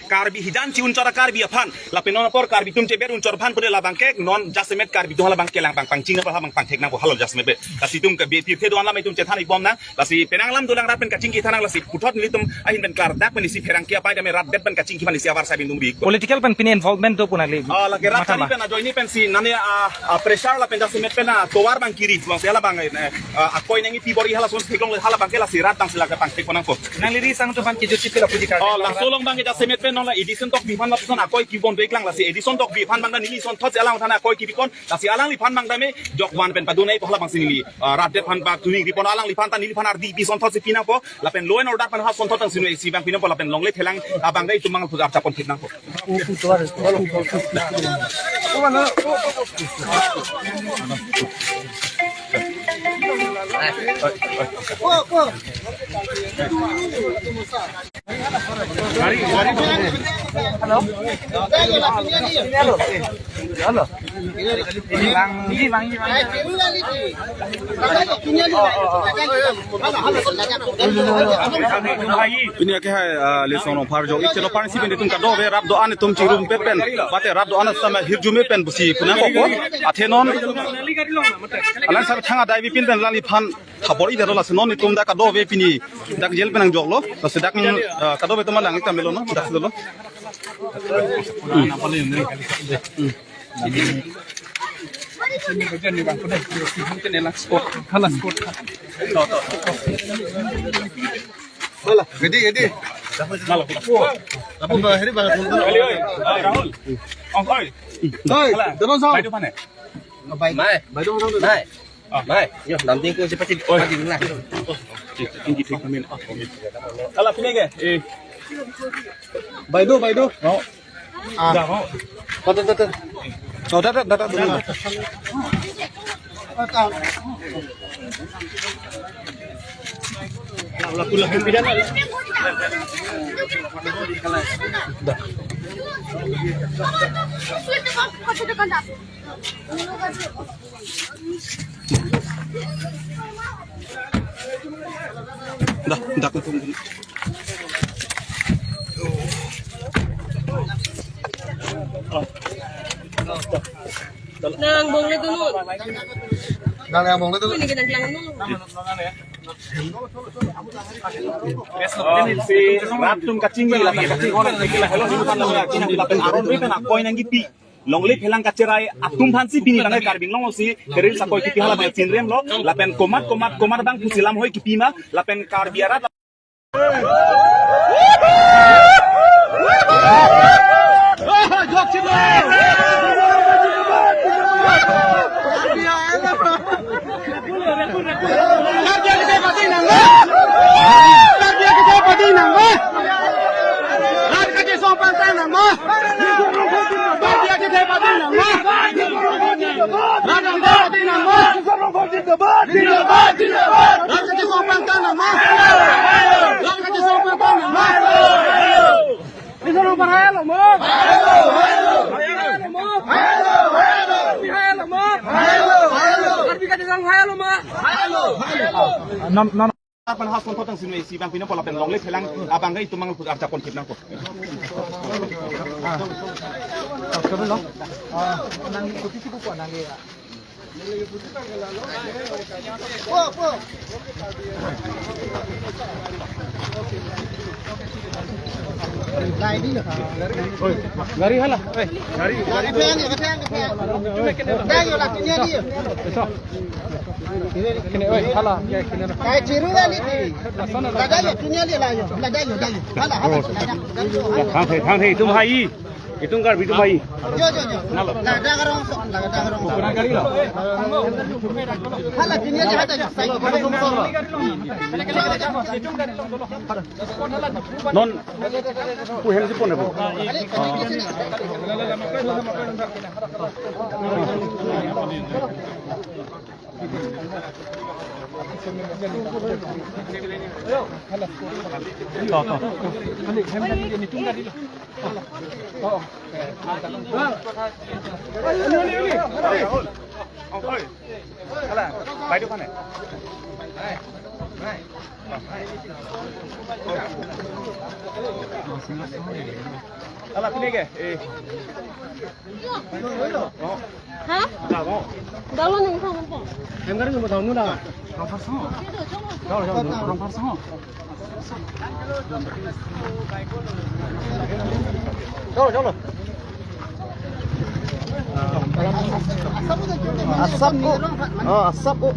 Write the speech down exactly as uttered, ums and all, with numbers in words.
Karbi hijan chi unchor Karbi aphan. Lapen non apor Karbi atum cheber unchor aphan pune labang ke non jasemet Karbi atum halabang kelang pang pangching apa halabang pangthek nangpo, hala jasemet pe. Lasi itum ke B P P do-an lam itum chethan ibom nang. Lasi penang lam dolang rat pen kachingki thanang, lasi puthot nelitum ahin pen klardak pen isi pherangke apai dame rat det pen kachingki aphan isi avar sabin dum bi. Political pen pine involvement do pu nangli? Ah, lake rat matha kali ma? Pen ajoine pensi nane, ah, ah, pressure lapen jasemet pen, ah, tovar abang kiri, bangsi halabang, eh, ah, akoi nangkipi bor-i halason theklong halabang ke lasi rat abangsi lake pangthek nangpo. Nangli ri sang atum aphan kejut chipilo puji kar. Oh, laso along abang ke jasemet pen non la Edison Tokbi aphan lapuson akoi kipon do-iklang, lasi Edison Tokbi aphan abang ta neli asonthotsi alang aphan akoi kipipon, lasi alangliphan abang ta me jok van pen padun nangpo halabangsi neli, ah, rat det aphan bak tuning ripon, alangliphan ta neliphan ardi pi asonthotsi pi nangpo, lapen law and order aphan ha asonthot tang sinu isi abang pi nangpo, lapen longle phelang abang ta itum mangal pujar chapon thek nangpo. Pini ake hai, ah, Lesong Rongphar jok ik chelo parsi pen itum kadokave rap do-an itum chingrum pe pen, mate rap do-an asam hirjume pen pusi pu nangkokpo. Athe non alang sar thang adai bi pin pen alangliphan thabor-i daro, lasi non itum dak kadokave pini dak jail pen nangjoklo, lasi dak, ah, kadokave atum alang ik tame lo no, dak dolo. Ready, ready. Rahul. Oi, Rahul. Ong, oi. Oi, Rahul. Baidu aphan he? Mai. Baidu aphan he? Mai. Ah. Mai. Yo, namding ko seperti. Oi. Pagi na. Tinggi tinggi kami. Hala, pine ke? Eh. Baidu, Baidu. Mau. Ah. Dah, mau. Dah, dah, dah, dah. Oh, dah, dah, dah, dah, dah. Dah. Dah, dah, dah. Nang bongle tu nun. Nang, nang bongle tu nun. Ini kita bilang nun. Ah, si rat atum kachingki, lapen kachingki, lapen aron ri pen akoi nangkipi. Longle phelang kacherai atum aphansi pini abang Karbi Anglong si keril sakoi kipi hala abang chingrem lo, lapen komat komat komat abang pusi lam hoi kipi ma, lapen Karbi arat Nom, nom. Aphan ha asonthot tang sinu isi abang pi nangpo lapen longle phelang abang ke itum mangal pujar chapon thek nangpo. Ah. Oke, belum. Ah, nang ikuti si buku nang ya. Oi, gari hala. Oi, gari, gari. Eso. Kene, oi, hala. Ya, kene. Kai chiru la ni. Lada yo, tunya li la yo. Lada yo, lada yo. Hala, hala. Lada, lada yo. Ya, thang the, thang the, itum hai. Itum Karbi atum hai. Yo, yo, yo. Nalo. Lada garong sok, lada garong sok. Kurang kali lo. Hala, tunya li hada yo. Sai. Non, ku hem si pon abo. To, to. Hala, bai do kane. Ala, pini ke? Eh. Ha? Dalo nang thang po. Em kari mo thang nu na. Rong pharsong. Dalo, dalo, rong pharsong. Dalo, dalo. Asap ko. Oh, asap ko.